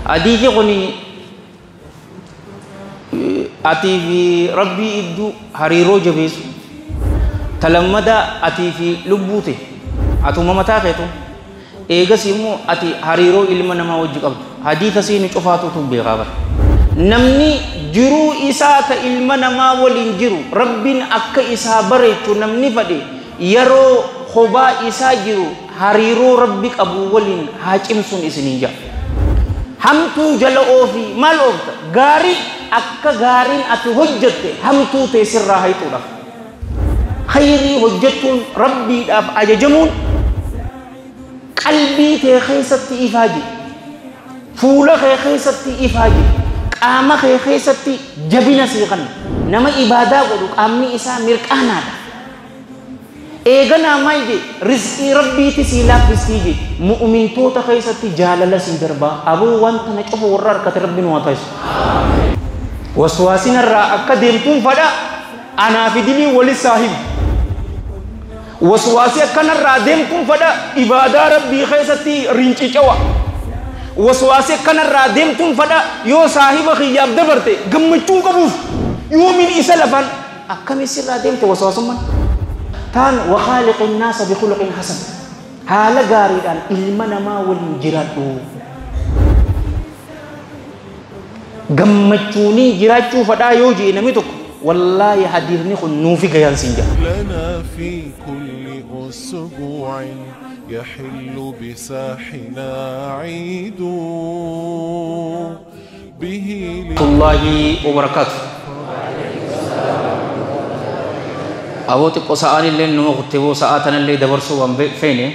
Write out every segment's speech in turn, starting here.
Hadiisi kuni atii fi rabbii idduu hariiroo jabeessu talammada atii fi lubbuu ta'e atuma mataa keetu eegas immoo ati hariiroo ilma namaa wajji qabdu hadiisa siini cufaatutu beekaa bara. Namni jiruu isaa ta ilma namaa waliin jiru rabbiin akka isaa bareechu namni fadhe yeroo kophaa isaa jiru hariiroo rabbi qabu waliin haa cimsuun isiniin jaa. Hamtuu jala oofii maal oofta gaarii akka gaariin ati hojjette hamtuu ta'e sirraa hayxuudhaaf. Khayrii hojjechuun rabbiidhaaf ajajamuun qalbii kee keessatti ifaaji, fuula kee keessatti ifaaji, qaama kee keessatti jabina sii kenna. Nama ibaadaa godhu qaamni isaa mirqaanaadha. Eeganaa maal jee rizqii rabbiiti sii laaffistii jee mu'umintoota keessatti jaalala sii darbaa aboo wanta na cufa warra harkate rabbiin waa taasisu. Waswaasin irraa akka deemtuun fadha anaa fi dilii walis saahibu. Waswaasii akkanarraa deemtuun fadha ibaadaa rabbii keessatti rincicawa. Waswaasii akkanarraa deemtuun fadha yoo saahiba kiyyaaf dabarte gammachuun qabuuf yoomiin isa lafaan akkami sirraa deemte waswaasummaan. Taan wakhaaliqi naasa bikhuluqin hasan haala gaariidhaan ilma namaa waliin jiraadhu. Gammachuunii jiraachuu fadhaa yoo jee namni tokko wallaahi hadiisni kun nuufi gayaan siin jedha. لنا في كل أسبوع يحل بساحنا عيد به Allahi wabarakaatu. Aboo xiqqoo sa'aan illee numa kuttee boo sa'aa tanallee dabarsuu waan feene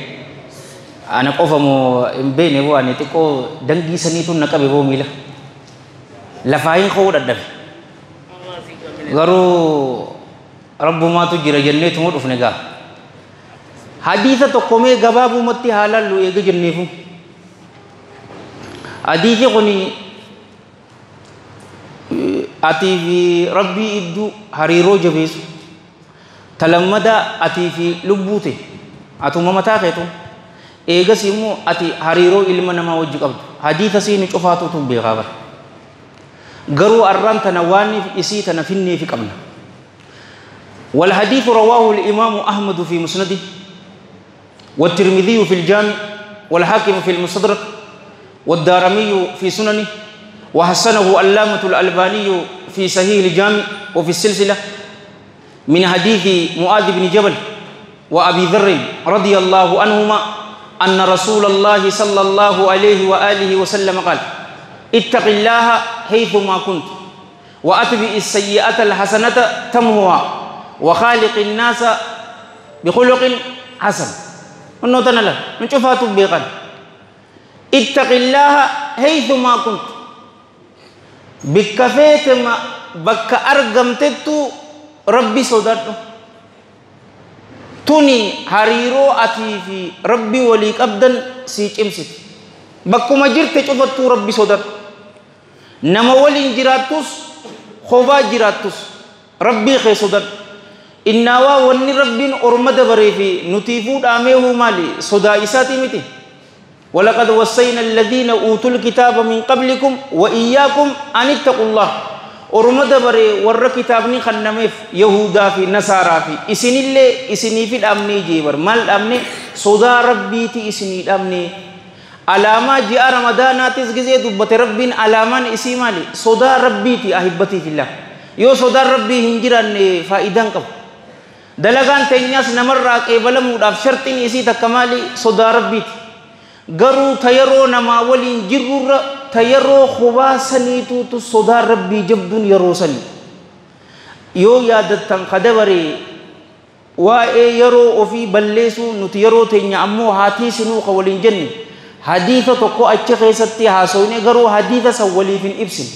ana qofa moo hin beekne boo ani xiqqoo dangii saniitu na qabe boo miila lafaa hin ka'uu dadhabe. Garuu rabbumaatu jira jenneetuma dhufne gaa. Hadiisa tokko mee gabaabumatti haa laallu eega jenneefu. Hadiisi kuni atii fi rabbii idduu hariiroo jabeessu. Talammada atii fi lubbuu ta'e atuma mataa keetu eegas immoo ati hariiroo ilma namaa wajji qabdu hadiisa siini cufaatutu beekaa bara. Garuu arraan tana waan isii tana finneefi qabna. والحديث رواه الإمام أحمد في مسنده والترمذي في الجامع والحاكم في المستدرك والدارمي في سننه وحسنه علامة الألباني في صحيح الجامع وفي السلسلة من حديث معاذ بن جبل وأبي ذر رضي الله عنهما أن رسول الله صلى الله عليه وآله وسلم قال اتق الله حيثما كنت وأتبع السيئة الحسنة تمحها وخالق الناس بخلق حسن. النوتنا لا نشوفها تطبيقا. اتق الله حيثما كنت بكفيت ما بك أرقمتتو ربي صدرته توني هريرو أتي في ربي وليك أبدا سيج امسك بكما جرت شفتو ربي صدر نما ولين جراتوس خوبا جراتوس ربي خي صدر إنوا وني ربين أرمد بري في نتيفو دامه مالي صدا إساتي متي ولقد وصينا الذين أوتوا الكتاب من قبلكم وإياكم أن اتقوا الله أرمد بري ور كتابني خنمف يهودا في نصارى في إسني اللي إسني في الأمني جيبر مال الأمني صدا ربي تي إسني الأمني علامة جاء رمضان تزجزي دبت ربين علامة إسي مالي صدا ربي تي أحبتي في الله يو صدا ربي هنجران فائدان كم دلغان تنياس نمر قبل موداف شرطين إسي تكمالي صدا ربي تي garuu ta yeroo namaa waliin jirrurra ta yeroo kophaa saniituutu sodaa rabbii jabduun yeroo sanii. Yoo yaadattan kadabaree waa'ee yeroo ofii balleessuu nuti yeroo teenya ammoo haatii sinuu ka waliin jenne hadiisa tokko achi keessatti haasofne garuu hadiisa san waliif hin ibsine.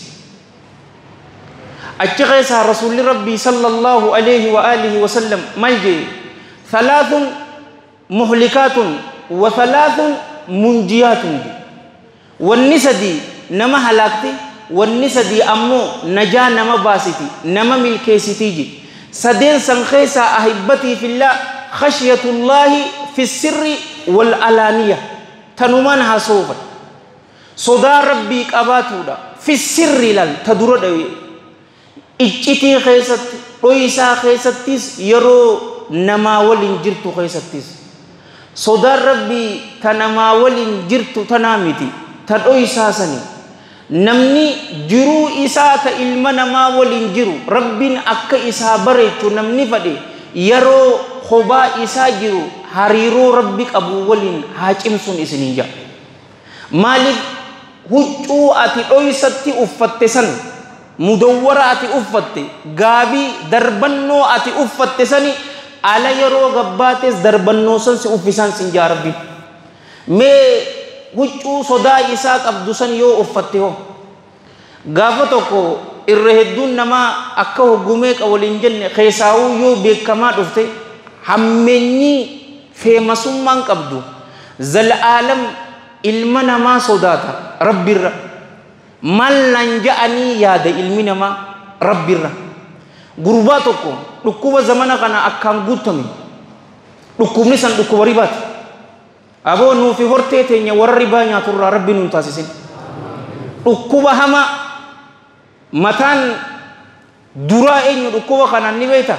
Achi keessaa rasuulli rabbii sallallahu alaihi wa alihi wa sallam maal jee thalathun muhlikaatun wa thalathun munjiyaatun wanni sadii nama halaakti wanni sadii ammoo najaa nama baasiti nama milkeessitii ji sadeen san keessaa ahibbatii fillah khashyatullaahi fi sirri wal alaaniya tanumaan haasofan. Sodaa rabbii qabaatuudha. Fi sirri laal ta dura dhawe. Iccitii keessatti dho'isaa keessattis yeroo namaa waliin jirtu keessattis. Sodaan rabbii ta namaa waliin jirtu tanaa miti ta dho'isaa sani. Namni jiruu isaa ta ilma namaa waliin jiru rabbiin akka isaa bareechu namni fadhe yeroo kophaa isaa jiru hariiroo rabbi qabu waliin haa cimsuun isiniin jedha. Maaliif huccuu ati dhoysatti uffatte san mudawwara ati uffatte gaabii darbannoo ati uffatte sani ala yeroo gabbaates darbannoo san si uffisaan sin jaa rabbi. Mee huccuu sodaa isaa qabdu san yoo uffatte hoo gaafa tokko irra hedduun namaa akka hoggumee waliin jenne keessaawuu yoo beekamaa dhufte hammeenyi feemasummaan qabdu zal'aalam ilma namaa sodaata rabbirra maal naan ja'anii yaada ilmi namaa rabbirra. Gurbaa tokko dhukkuba zamana kana akkaan guutame dhukkubni san dhukkuba ribaati. Aboo nuufi hortee teenya warra ribaa nyaaturraa rabbi nuun taasisin. Dhukkuba hama mataan duraa eenyu dhukkuba kanaan ni beekta.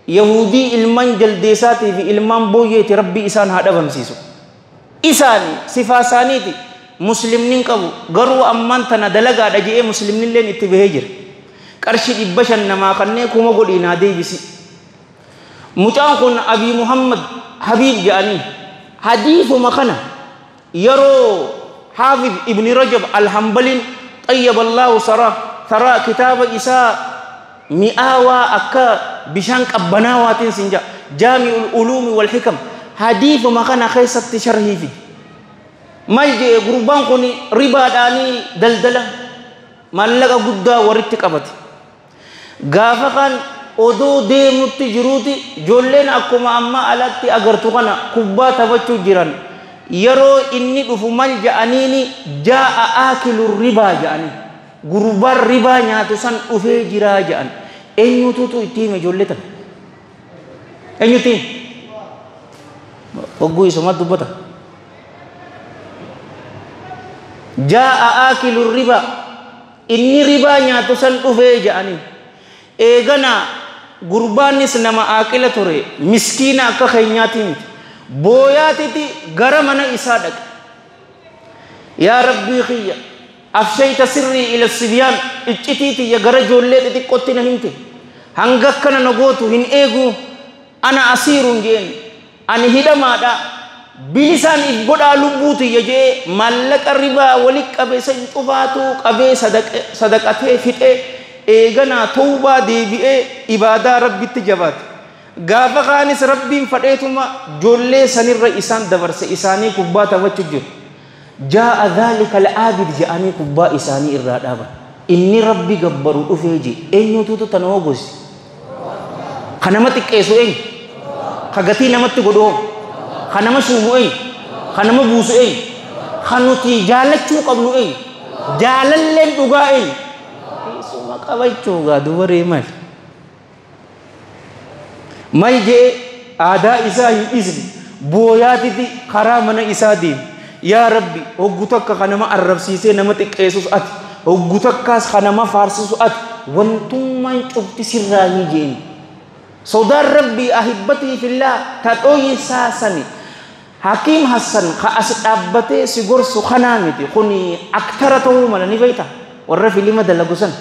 Yahudii ilmaan jaldeessaatii fi ilmaan booyyeeti rabbi isaan haa dhabamsiisu. Isaani sifaa isaaniiti muslimni qabu garuu ammaan tana dalagaadha je'ee muslimnilleen itti bahee jira. Qarshii 500 namaa kanneen 1000 godhii naa deebisi. Mucaan kun Abii Muhammad Habiib jedhanii hadiisuma kana yeroo Haafid Ibni Rajab Alhambaliin xayyaba Allaahu saraa kitaaba isaa mi'aawaa akka bishaan qabbanaawaatiin sin jedha Jaami'ul Uluumi wal Hikam hadiisuma kana keessatti sharhii fide. Maal jedhe gurbaan kun ribaadhaanii daldala maallaqa guddaa walitti qabate. Gaafa kan odoo deemutti jiruuti ijoolleen akkuma amma alatti agartu kana kubbaa taphachuu jiran yeroo inni dhufu maal ja'aniini jaa'a aakilu ribaa ja'anii gurbaan ribaa nyaatu san dhufee jiraa ja'an. Eenyututu itti hime ijoollee tana? Eenyutti hime? Hogguu isuma dubbata. Jaa'a aakilu ribaa inni ribaa nyaatu san dhufee ja'anii. Eegana gurbaanis nama aaqila ture miskiina akka keenyaati miti. Booyaatiti gara mana isaa dhaqe. Yaa rabbii kiyya afshayta sirrii ila sibyaan iccitii tiyya gara ijoollee xixiqqootti na himte. Hanga akkana na gootu hin eegu ana asiiruun jeen ani hidhamaadha bilisaan if godhaa lubbuu tiyya jee maallaqa ribaa walitti qabee san cufaatu qabee sadaqatee fixee eeganaa tawbaa deebi'ee ibaadaa rabbitti jabaate. Gaafa kaanis rabbiin fadheetuma ijoollee sanirra isaan dabarse isaanii kubbaa taphachuu jiru. Jaa'a dhaalika al-aabid je'anii kubbaa isaanii irraa dhaaban. Inni rabbi gabbaru dhufee je eenyututu tana hogosi? Ka nama xiqqeessu eenyu? Ka gatii namatti godhu hoo? Ka nama shuumu eenyu? Ka nama buusu eenyu? Ka nuti jaalachuu qabnu eenyu? Jaalalleen dhugaa eenyu? Isuma qabachuu gaa dubaree maali? Maal jee aadaa isaa hin dhiisne booyaatiti karaa mana isaa deeme. Yaa Rabbi hoggu takka ka nama arrabsiisee nama xiqqeessus ati hoggu takkaas ka nama faarsisu ati wantummaan cufti sirraa hin jeeni. Sodaan Rabbii ahibbatii fillaa ta dhoyisaa sani Hakiim Hassan ka as dhaabbatee si gorsu kanaa miti kuni aktara ta'uu mala ni beekta warra filima dalagu san.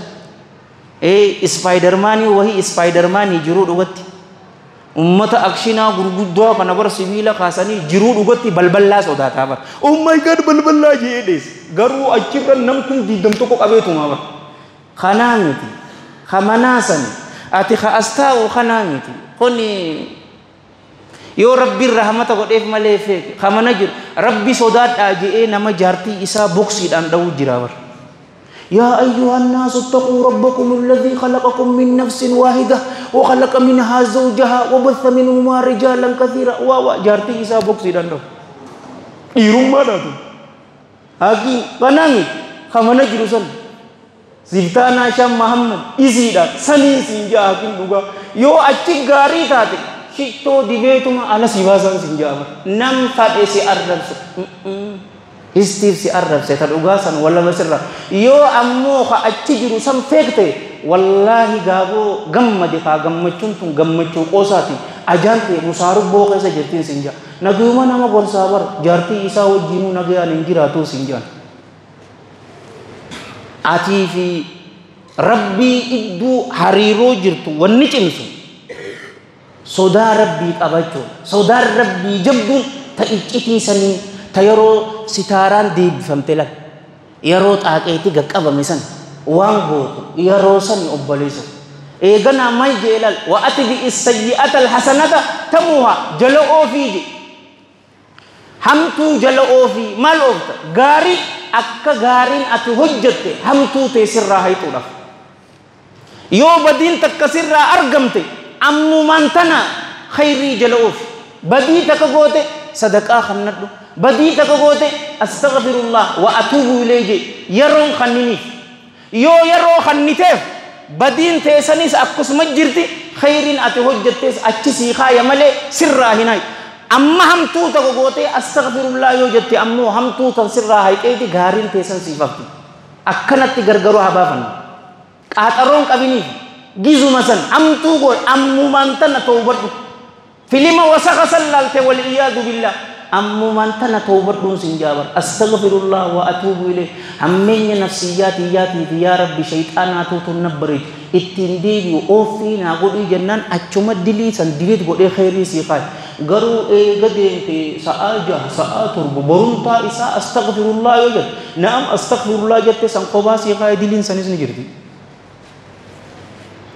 Ispaayidarmaanii wahii ispaayidarmaanii jiruu dhugatti. Ummata akshinaa gurguddoo kana bara sibiila kaasanii jiruu dhugatti balballaa sodaataa bara. Oh my god balballaa jee dhees. Garuu achirra nam kun 21 qabeetuma bara. Kanaa miti. Ka manaa sani. Ati ka as taa'u kanaa miti. Kuni yoo rabbiin rahmata godheef malee feeke. Ka mana jiru rabbi sodaadhaa je'ee nama jaartii isaa boksiidhaan dha'uu jira bara. يا أيها الناس اتقوا ربكم الذي خلقكم من نفس واحدة وخلق منها زوجها وبث منهما رجالا كثيرا و جارتي إسا بوكسي دندو إيرم ما داتو هاكي قناني خمنا جلوسن سلطانا شام محمد إزي دات سني سنجا هاكين دوغا يو أچي غاري تاتي شتو ديبيتما على سيوازان سنجا نم فاتي سي أردن. Istiif si arrabse ta dhugaa san walla basirra yoo ammoo ka achi jiru san feekte wallaahi gaaboo gammade kaa gammachuun tun gammachuu qoosaati ajaan ta'e musaarubboo keessa jirtiin sin jaa nagayuma nama gorsaa bar jaartii isaa wajjinuu nagayaan hin jiraatuu sin jaan atii fi rabbii idduu hariiroo jirtu wanni cimsu sodaa rabbii qabachuu sodaan rabbii jabduun ta iccitii sanii ta yeroo sitaaraan deebifamte lal yeroo xaaqeetti gaqqabame san waan gootu yeroo san obboleessu eeganaa maal jee lal wa atbi'i sayyi'ata alhasanata tamuha jala oofii je hamtuu jala oofii maal oofta gaarii akka gaariin ati hojjatte hamtuu tee sirraa hayxuudhaaf yoo badiin takka sirraa argamte ammumaan tana khayrii jala oofi badii takka goote sadaqaa kannadhu badii takka goote astaghfirullah wa atuubu ilayhi yeroon kanniniif yoo yeroo kanniteef badiin teessanis akkasuma jirti khayriin ati hojjettees achi sii kaaya malee sirraa hin hayi amma hamtuu takka goote astaghfirullah yoo jette ammoo hamtuu tan sirraa hayxeeti gaariin teessan siif hafti akkanatti gargaruu haa baafannu qaaxaroon qabiniif gizuma san hamtuu goote ammumaan tana tawbadhu filima wasakha san laalte wal-iyaadu billah ammumaan tana tawbadhuun sin jaabar astaghfirullah wa atuubu ilayh hammeenya nafsiyyaatiyyaatii fi yaa rabbi shayxaanaatu tun nabbareeti ittiin deebi'u ooffii naa godhii jennaan achuma dilii san diliit godhee khayrii sii kaay garuu eega deemte sa'aa 6 sa'aa 7 borumtaa isaa astaghfirullah yoo jette na'am astaghfirullah jette san kophaa sii kaay diliin sanis ni jirti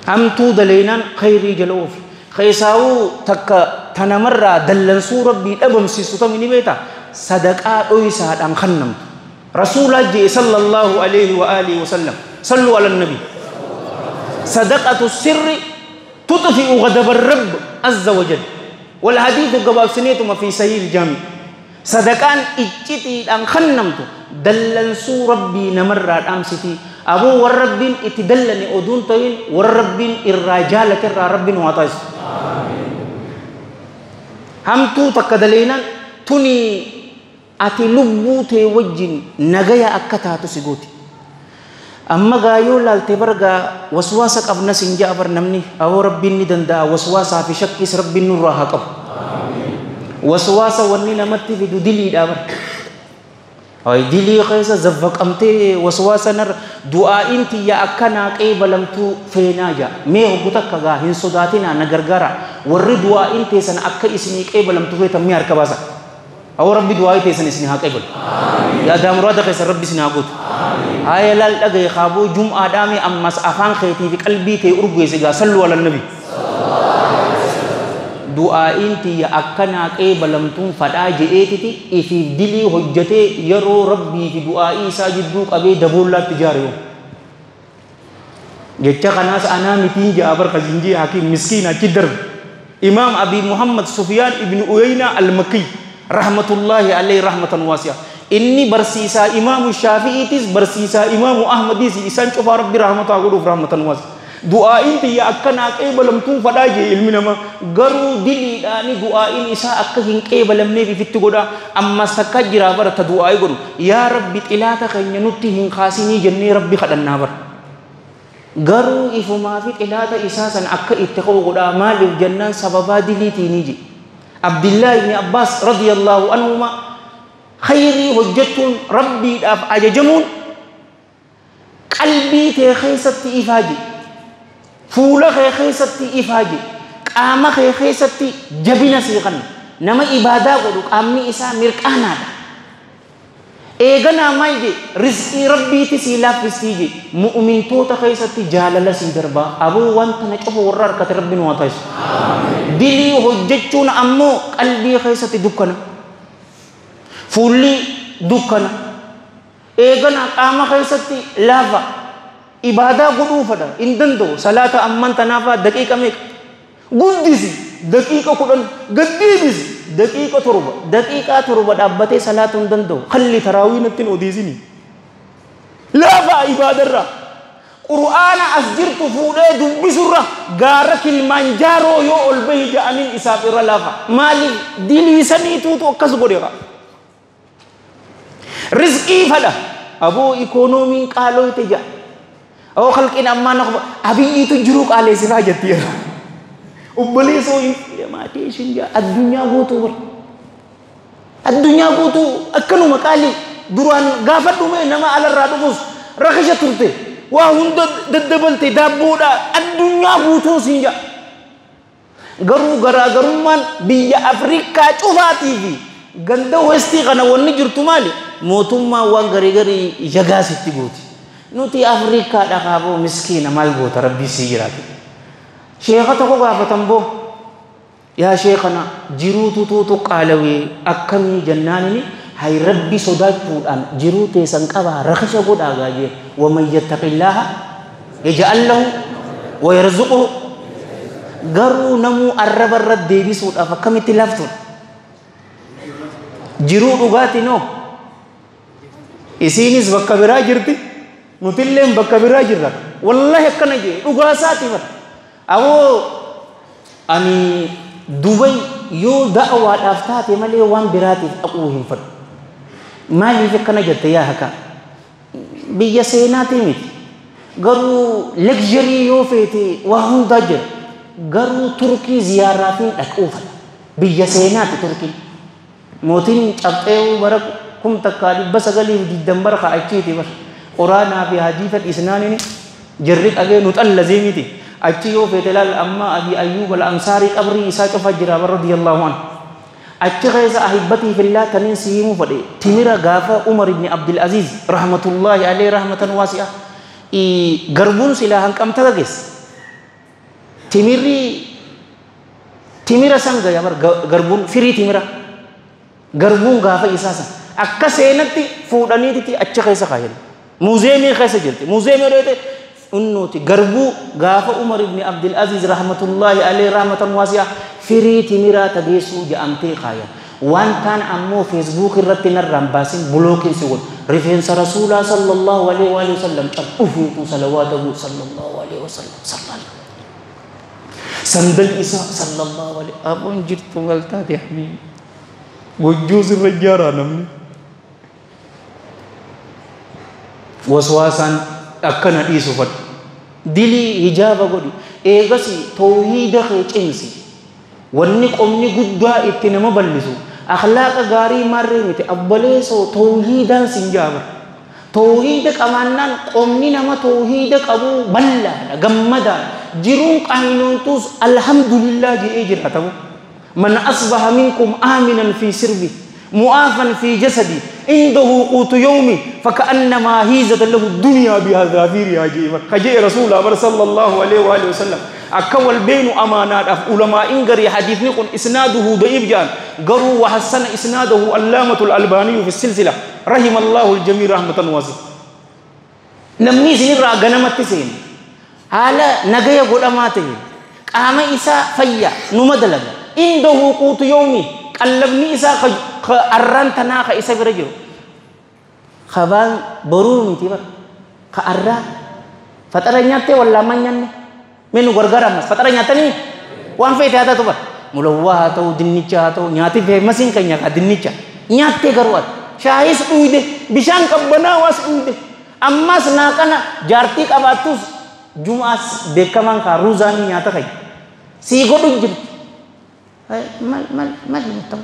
hamtuu daleenaan khayrii jala oofi keessaawuu takka tanamarraa dallansuu rabbii dhabamsiisu tami ni beektaa sadaqaa dhoysaadhaan kannamtu rasuulaa jee sallallahu alayhi wa alihi wa sallam sallu ala nabi sadaqatu sirri tutfi'u ghadaba rabb azza wa jalla wal hadiithu gabaabsineetuma fi sahiih jaami sadaqaan iccitiidhaan kannamtu dallansuu rabbii namarraa dhaamsitii aboo warra rabbiin itti dallane oduun ta'in warra rabbiin irraa jaalate irraa rabbiin waa taasisu hamtuu takka daleenaan tuni ati lubbuu tee wajjin nagaya akka taatu si gooti amma gaa yoo laalte bargaa waswaasa qabna sin ja'a bar namni aboo rabbiin ni danda'a waswaasaa fi shakkiis rabbiin nurraa haa qabu waswaasa wanni namatti fidu diliidha bar ay dilii keessa zaffaqamtee waswaasa narra du'aa'iin tiyya akkanaa qeebalamtuu feenaa jaa mee hoggu takka gaa hin sodaatinaa na gargaara warri du'aa'iin teessan akka isinii qeebalamtu feetan mee harka baasa awwa rabbi du'aa'ii teessan isinii haa qeebalu yaadaa muraada keessan rabbi isinii haa gootu haya laal dhagaye kaaboo jum'aadhaa mee ammas afaan keetii fi qalbii tee urgeesse gaa sallu ala nabi du'aa'iin tiyya akkanaa qeebalamtuun fadhaa je'eetiti ifiif dilii hojjetee yeroo rabbii fi du'aa'ii isaa jidduu qabee daboollaatti ijaare yoo jecha kanaas anaa mitiin ja'a barka zinjii hakiim miskiin achi darbe imaam abi muhammad sufyaan ibn uyayna al-makki rahmatullahi alayhi rahmatan waasi'a inni barsiisaa imaamu shaafi'iitis barsiisaa imaamu ahmadiis isaan cufaa rabbi rahmataa godhuuf rahmatan waasi'a du'aa'iin tiyya akkanaa qeebalamtuun fadhaa jee ilmi namaa garuu diliidhaani du'aa'iin isaa akka hin qeebalamneef ifitti godhaa ammas takka jiraa bara ta du'aa'ii godhu yaa rabbi xilaata keenya nutti hin kaasinii jennee rabbi kadhannaa bara garuu ifumaa fi xilaata isaa san akka itti ka'u godhaa maaliif jennaan sababaa diliitiinii je Abdillaa ibni Abbaas radiyallahu anhuma khayrii hojjechuun rabbiidhaaf ajajamuun qalbii tee keessatti ifaa je fuula kee keessatti ifaa je qaama kee keessatti jabina sii kenna nama ibaadaa godhu qaamni isaa mirqaanaadha eeganaa maal je rizqii rabbiiti sii laaffistii je mu'umintoota keessatti jaalala sii darbaa aboo wanta na cufa warra harkate rabbiin waa taasisu dilii hojjechuun ammoo qalbii keessatti dukkana fuulli dukkana eeganaa qaama keessatti laafa ibaadaa godhuu fedha hin danda'u salaata amman tanaafaa daqiiqa meeqa guddisi daqiiqa 10 gaddeebisi daqiiqa 7 daqiiqaa 7 dhaabbatee salaatuu hin danda'u kalli taraawii natti hin odeessini laafa ibaadarra qur'aana as jirtu fuudhee dubbisurra gaara Kilimanjaaroo yoo ol bahi ja'aniin isaaf irra laafa maaliif diliisaniituutu akkas godhe. Rizqii fadha. Aboo ikoonomiin qaalooyte ja'a. Aboo khalqiin ammaa na qofa abiyyiitu jiruu qaaleessifaa jetti yeroo. Obboleessoo hin maatii ishiin ja'a addunyaa guutuu bara. Addunyaa guutuu akkanuma qaalii duraan gaafadhu mee nama alarraa dhufus rakisha turte waa hunda daddabalte daabboodha addunyaa guutuu siin ja'a. Garuu garaagarummaan biyya Afrikaa cufaatii fi ganda westii kana wanni jirtu maali? Mootummaan waan garii garii yagaasitti gooti. Nuti Afrikaadha kaaboo miskiina maal goota rabbii sii jiraatu. Sheeka tokko gaafatan boo yaa sheekana jiruutu tuutu qaalawee akkamii jennaanini hay rabbi sodaachuudhaan jiruu teessan qabaa rakisha godhaa gaajee waman yattaqillaaha yaj'al lahu wa yarzuquhu garuu namuu arraba irra deebisuudhaaf akkamitti laftuudha. Jiruu dhugaatii noo isiinis bakka biraa jirti nutilleen bakka biraa jirra wallahi akkana jee dhugaa isaati bara. Aboo ani Dubay yoo da'awaadhaaf taate malee waan biraatiif dhaquu hin fedhu. Maaliif akkana jette yaa haka biyya seenaatii miti garuu luxury yoo feete waa hundaa jira garuu Turkii ziyaaraatiin dhaquu fedha biyya seenaati Turkiin. Mootiin cabxee bara 1920 bara achiiti bara quraanaa fi hadiisa dhiisnaaniin jirri qabee nu xallazee miti achi yoo feete laal amma Abi Ayyuub al-Ansaarii qabrii isaa cufa jira bara radiyallahu anhu achi keessa ahibbatii fillah taniin si himuu fedhe timira gaafa Umar ibn Abdul Aziz rahmatullahi alayhi rahmatan waasi'a garbuun silaa hanqamta gageesse timirri timira san gaya bar garbuun firii timira garbuun gaafa isaa san akka seenatti fuudhaniititi achi keessa kaayan muuzeemii keessa jirti muuzeemii dheete innuti garbuu gaafa Umar ibn Abdul Aziz rahmatullahi alayhi rahmatan waasi'a firii timiraa tageessuu jedhamtee kaayan waan taan ammoo feesbuuk irratti narraan baasin bulookiin si godhu rifeensa rasuulaa sallallahu alayhi wa sallam cabbufuutu salawaatahu sallallahu alayhi wa sallam sallallahu sandal isaa sallallahu alayhi aboon jirtu galtaate habiibi gojjoo sirra ijaaraa namni waswaasaan akkana dhiisu fadhu dilii hijaaba godhi eegasi tawhiida kee cimsi wanni qomni guddaa itti nama bal'isu akhlaaqa gaarii marree miti abbaleesoo tawhiidaan sin jaabara tawhiida qabaannaan qomni nama tawhiida qabu bal'aadha gammadaadha jiruun qaayinoontuus alhamdulillah jedhee jiraatamu من أصبح منكم آمنا في سربه معافا في جسدي عنده قوت يومي فكأنما هيزت له الدنيا بهذافيرها جيبا خجي رسول الله صلى الله عليه وآله وسلم أكول بين أمانات علماء إنقري حديث نقول إسناده ضعيف جان قروا وحسن إسناده علامة الألباني في السلسلة رحم الله الجميع رحمة واسعة نمني سنرى غنمت سين على نجايا قداماته قام إسا فيا نمدلغ عنده قوت يومي قلبني إسا أران تناخ إسا برجل خبان برو متي بر خأرا فترة نياتي ولا ما نياني من غرغرة مس فترة نياتني وان في هذا تبر ملواه تو دنيا تو نياتي في مسين كنيا دنيا نياتي كروات شاهيس أويده بيشان كبنا واس أويده أما سناكنا جارتي كباتوس جمعة بكمان كاروزاني نياتا كاي سيغو دنجل mal mal mal ta'u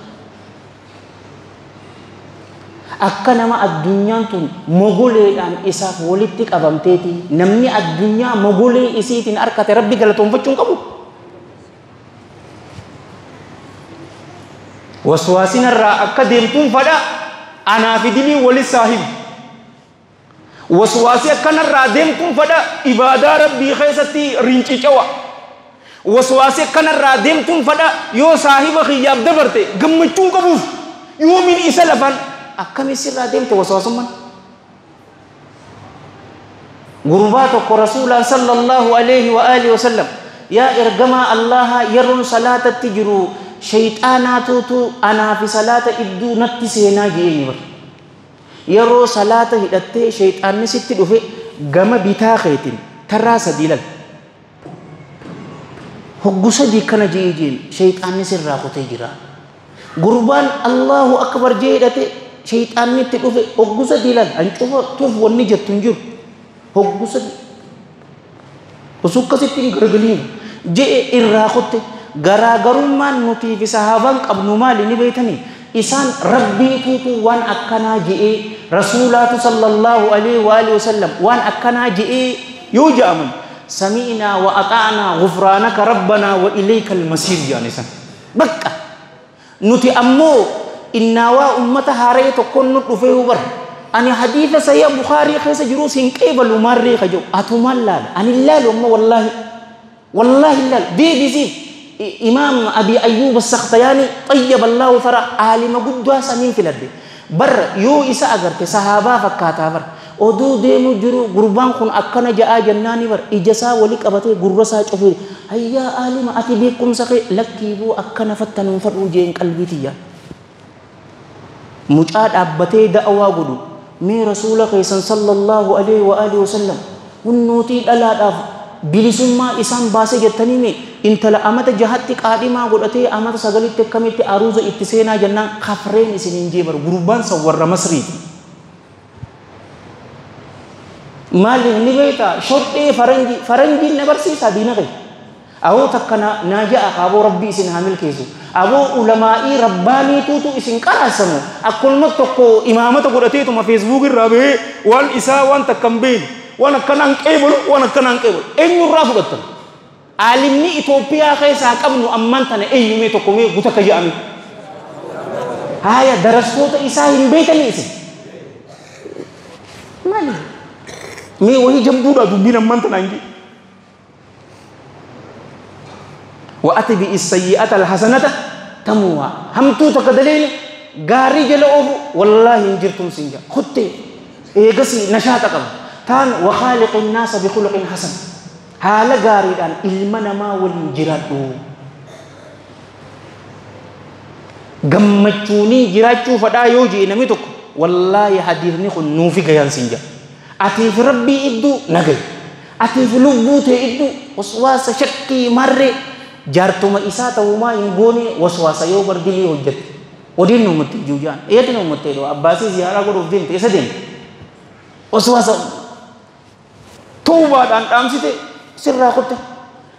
akka nama addunyaan tun mogoleedhaan isaaf walitti qabamteeti namni addunyaa mogolee isiitiin harkate rabbi galatoonfachuu hin qabu. Waswaasinarraa akka deemtuun fadha anaa fi dilii walis saahibu. Waswaasii akkanarraa deemtuun fadha ibaadaa rabbii keessatti rincicawa. Waswaasii akkanarraa deemtuun fadha yoo saahiba kiyyaaf dabarte gammachuun qabuuf yoomiin isa lafaan akkami sirraa deemte waswaasummaan. Gurbaa tokko rasuulaa sallallahu alaihi wa alihi wa sallam yaa ergamaa Allaha yeroon salaatatti jiru shayxaanaatuutu anaa fi salaata idduu natti seenaa je'ee bara. Yeroo salaata hidhattee shayxaanni sitti dhufe gama bitaa keetiin tarraa sadii lal. Hoggu sadii kana je'ee jeen shayxaanni sirraa kutee jira. Gurbaan Allahu akbar jee hidhate Shayxaanni itti dhufe hoggu sadii laal hancufa tuuf wanni jettu hin jiru hoggu sadii osoo akkasitti hin garagaliin je'e irraa kotte garaagarummaan nutii fi sahaabaan qabnu maali ni beektanii isaan rabbiituutu waan akkanaa je'ee rasuulaatu sallallahu alaihi wa alihi wasallam waan akkanaa je'ee yoo je'aman sami'naa wa axa'naa gufraanaka rabbanaa wa ilayka almasiir jedhan isaan bakka nuti ammoo innaawaa ummata haaree tokkoon nu dhufee hubar ani hadiisa sahiha Bukhaarii keessa jiruus hin qeebalu maarree ka jedhu atumaan laala ani laalu amma wallaahi wallaahi laalu deebisiif imaam Abi Ayyuub As-Sakhtayaani xayyaba Allaahu fara aalima guddaa saniin filadhe bar yoo isa agarte sahaabaa fakkaataa bar oduu deemu jiru gurbaan kun akkana ja'aa jennaani bar ija isaa wali qabatee gurra isaa cufee hayyaa aalima ati beekumsa kee lakkiibuu akkana fattanuun fadhuu jeen qalbii tiyyaa mucaa dhaabbatee da'awaa godhu mee rasuula keessan sallallahu alaihi wa alihi wasallam hunnootii dhalaadhaaf bilisummaa isaan baasee jettanii mee intala amata jahatti qaadhimaa godhatee amata sagalitti akkamitti aruuza itti seenaa jennaan kafreen isin hin jeebar gurbaan san warra Masriiti. Maaliif ni beektaa shodhee faranjii faranjiin na barsiisaa diina kee awoo takka naa ja'a kaaboo rabbii isin haa milkeessu aboo ulamaa'ii rabbaaniituutu isin qaraasamu akkanuma tokko imaamata godhateetuma feesbuuk irraa bahee waan isaa waan takka hin beekne waan akkanaan qeebalu waan akkanaan qeebalu eenyurraa fudhattan aalimni Itoophiyaa keessaa qabnu ammaan tana eenyumee tokko mee guta ka jedhame haaya darastoota isaa hin beekanii isin maali mee wahii jabduudha dubbiin ammaan tana hin jedhu وأتبع السيئة الحسنة تموها همتو تقدلين غاري جل أوفو والله إن جرتم سنجا خطي إيجسي نشاط قبل تان وخالق الناس بخلق حسن حال غاري دان إلمنا ما والجراتو غمچوني جراچو فدا يوجي نمي توك والله حديثني خن نوفي غيان سنجا أتي في ربي إدو نغي أتي في لبوته إدو وسواس شكي مري jaartuma isaa ta'umaa hin goone waswaasa yoo bardilii hojjette odiin uummatte juujaan eetin uummatte dha abbaasii ziyaaraa godhuuf deemte isa deemte waswaasa tuubaadhaan dhaamsite sirraa kutte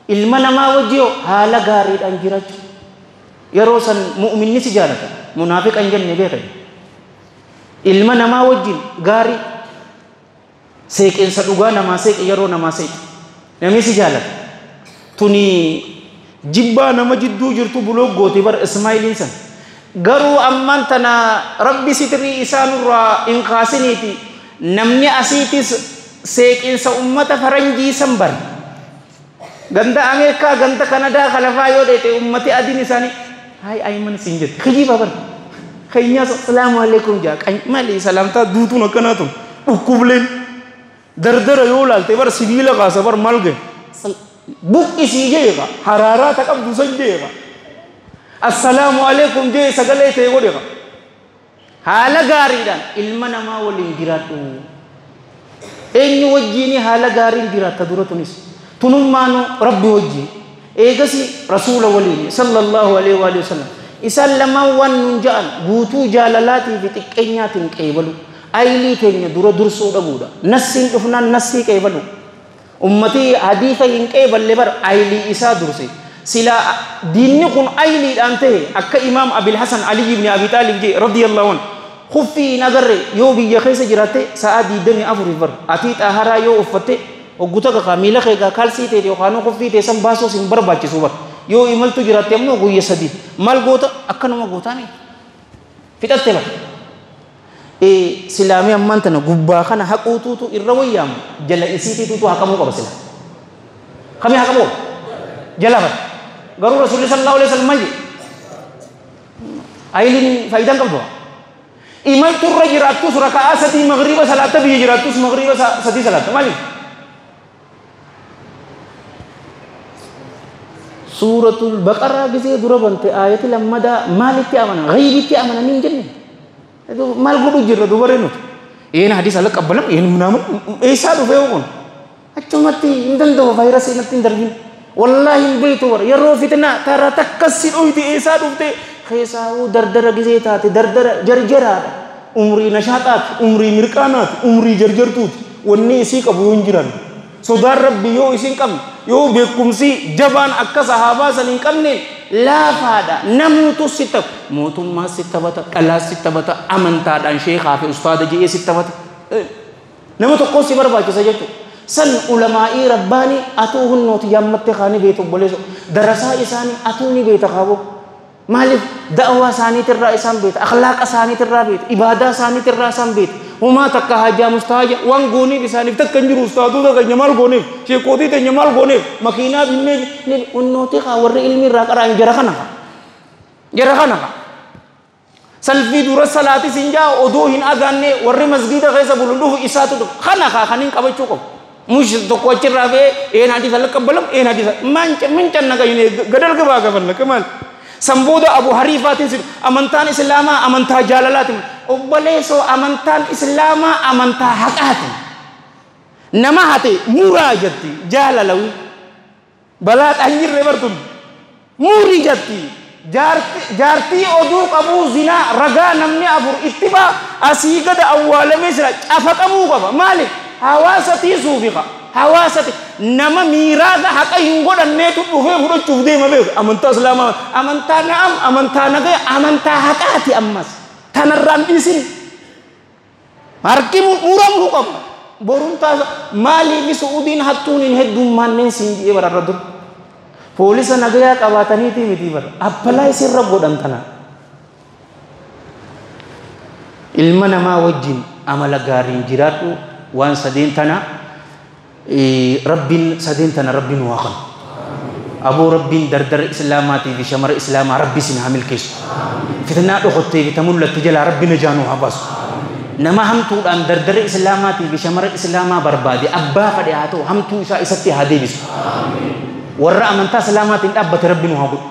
ilma namaa wajji haala gaariidhaan jiraachuu yeroo san mu'minni si jaalata munaafiqa hin jenne beekan ilma namaa wajjin gaarii seeqeensa dhugaa namaa seeqe yeroo namaa seeqe namni si jaalata tuni jibbaa nama jidduu jirtu buloo goote bar Ismaa'iliin san garuu ammaan tana rabbi sitirii isaanirraa hin kaasiniiti namni asiitis seeqinsa ummata faranjii san bar ganda Ameerikaa ganda Kanadaa kalafaa yoo dheete ummati adiin isaanii haay ayman siin jette kijiba bar keenyaa salaamu alaikum jaa maali salaamtaa duutuun akkanaa tun dhukkubleen dardara yoo laalte bar sibiila kaasa bar maal gahe buqqisii jeeqa haraaraa ta qabdu san jeeqa assalaamu alaikum jee sagalee ta'e godheqa haala gaariidhaan ilma namaa waliin jiraadhu eenyu wajjiini haala gaariin jiraatta dura tunis tunummaanu rabbi wajjiin eegasi rasuula waliin sallallahu alaihi wa sallam isaan lamaan waan nun ja'an guutuu jaalalaatii fi xiqqeenyaatiin qeebalu aylii teenya dura dursuu dhabuudha nassiin dhufnaan nassii qeebalu ummatii hadiisa hin qeeballe bar aylii isaa durse sila diinni kun ayliidhaan ta'e akka imaam Abil Hasan Ali ibn Abi Taalib jee radiyallahu anhu kuffii hin agarre yoo biyya keessa jiraatte sa'a 24 bar atii xaaharaa yoo uffatte hogguta kakaa miila kee kaalsii ta'e yookaan kuffii ta'e san baasuus hin barbaachisu bar yoo imaltu jiraatte ammoo guyya sadii maal goota akkanuma gootaani fixatte bar silaamii ammaan tana gubbaa kana haquutuutu irra wayyaamu jala isiitiituutu haqamuu qaba sila kamii haqamuu qaba jala bara garuu rasuulli sallallahu alaihi wasallam maal jedhe ayiliin faayidaan qabdu imaltu irra jiraattus raka'aa sadii magriiba salaatta biyya jiraattus magriiba sadii salaatta maaliif suuratul baqaraa gisee dura bante aayati lammadaa maalitti amanan ghaybitti amanan hin jenne maal godhu jirra dubaree nuti een hadiisa ala qabbalam een munaamun eessaa dhufee kun achumatti hin danda'u vaayirasii natti hin darbin wallaahi hin beektu bara yeroo fitnaa tara takkas si dhoyte eessaa dhufte keessaawuu dardara gisee taate dardara jarjaraadha Umrii nashaataati, umrii mirqaanaati, umrii jarjartuuti. Wanni isii qabu yoo hin jiran. Sodaan rabbi yoo isin qabne, yoo beekumsi jabaan akka sahaabaa san hin qabne laafaadha. Namnutu si taphata. Mootummaa si taphata, dhalaas si taphata, amantaadhaan sheekaa fi ustaada je'ee si taphata. Nama tokko si barbaachisa jechuudha. San ulamaa'ii rabbaanii atuu hunnooti yaammattee kaanii beektu obboleessa. Darasaa isaanii atuu ni beekta kaaboo. Maaliif da'awaa isaaniitirraa isaan beekta, akhlaaqa isaaniitirraa beekta, ibaadaa isaaniitirraa isaan beekta. Homaa takka hajaa mustaaja waan gooniif isaaniif takka hin jiru ustaadota keenya maal gooneef, sheekootii teenya maal gooneef, makiinaa binneef hunnooti kaa warri ilmi irraa qara'an jara kana kaa. Jara kana kaa. Salfii dura salaatis hin jaa odoo hin adaanne warri masgiida keessa bulu dhufu isaatu dhufu. Kana kaa kan hin qabachuu qabu. Mush tokko achirraa ba'ee een hadiisa laqqabbalam een hadiisa min cannaqa gadal gabaa gafalla maal. San booda Abu Hariifaatiin si amantaan Islaamaa amantaa jaalalaati. Obboleessoo, amantaan Islaamaa amantaa haqaati. Nama hate muraa jetti jaalalawi. Balaa dhanyirree bartun murii jetti. Jaartii oduu qabuu zinaa ragaa namni afur itti baa asii gada awwaalamee jira cafaqamuu qaba. Maali? Hawaasa tiisuufi qa. Hawaasati nama miiraasa haqa hin godhanneetu dhufee fudhachuuf deema beeku. Amantaa Islaamaa amantaa na'am, amantaa nagaya, amantaa haqaati ammas. Tanarraan dhiisin. Harki muramuu qaba. Boruun taasa maaliif Su'uudiin hattuun hin heddummaanneen siin ji'ee bararra dur. Poolisa nagayaa qabaataniitii miti bara. Appalaa isirra godhan tana. Ilma namaa wajjin amala gaariin jiraadhu. Waan sadeen tana rabbiin, sadeen tana rabbiin waa kan. Aboo, rabbiin dardara Islaamaatii fi shamara Islaamaa rabbi isin haa milkeessu. Fitnaa dhokottee fi ta mul'atte jalaa rabbi najaanuu haa baasu. Nama hamtuudhaan dardara Islaamaatii fi shamara Islaamaa barbaade, abbaa fadhe haa ta'u, hamtuu isaa isatti haa deebisu. Warra amantaa Islaamaatiin dhaabbate rabbi nu haa godhu.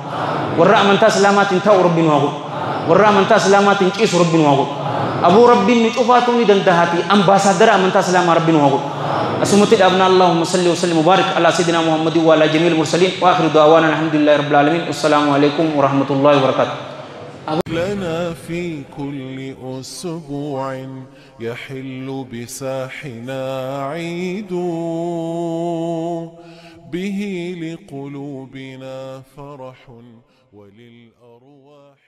Warra amantaa Islaamaatiin taa'u rabbi nu haa godhu. Warra amantaa Islaamaatiin ciisu rabbi nu haa godhu. Aboo, rabbiin nu cufaatuu ni danda'aati ambaasaaddara amantaa Islaamaa rabbi nu haa godhu. Asumatti dhaabna. اللهم صل وسلم وبارك على سيدنا محمد وعلى جميع المرسلين، واخر دعوانا الحمد لله رب العالمين، والسلام عليكم ورحمه الله وبركاته. لنا في كل أسبوع يحل بساحنا عيد به لقلوبنا فرح وللأرواح.